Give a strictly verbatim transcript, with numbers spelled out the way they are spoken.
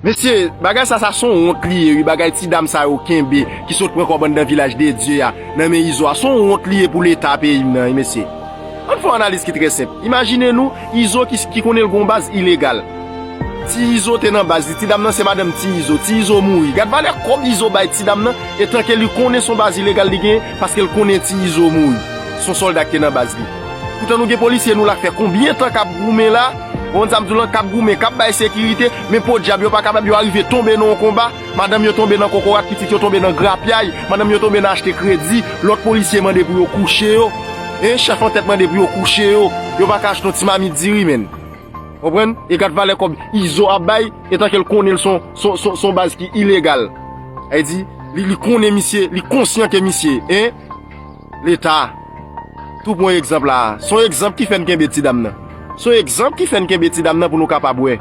Mesye, bagay sa, sa se yon wont li ye, wi, bagay ti dam sa yo kenbe, ki sot pran kòb anndan Vilaj de Dye a, nan men Izo a. Se yon wont li ye pou Leta peyi m nan, wi, mesye. Ann fè yon analiz ki trè senp. Imajine nou, Izo ki, ki konnen l gon baz ilegal. Ti Izo te nan baz li, ti dam nan se madanm Ti Izo, Ti Izo mouri. Gad valè kòb Izo bay ti dam nan, etanke li konnen se yon baz ilegal li genyen, paske l konnen Ti Izo mouri. Se yon sòlda ki te nan baz li. Poutan nou gen polisye nou la k fè konbyen tan k ap goumen la, bon, sa m di w lan, k ap goumen, k ap bay sekirite, men podyab yo pa kapab, yo arive tonbe nan yon konba, madanm yo tonbe nan kokorat, pitit yo tonbe nan grapyay, madanm yo tonbe nan achte kredi, lòt polisye mande pou yo kouche yo, e chèf antèt mande pou yo kouche yo, yo pa ka achte yon ti mamit diri, menn. Konprann? E gad valè kòb Izo ap bay, etanke l konnen l se yon, se yon, se yon, se yon baz ki ilegal. Sa vle di, li, li konnen misye, li konsyan ke misye, en, Leta. Tou pran egzanp la. Se yon egzanp ki fè n kenbe ti dam nan. Se yon egzanp ki fè n kenbe ti dam nan pou nou kapab wè.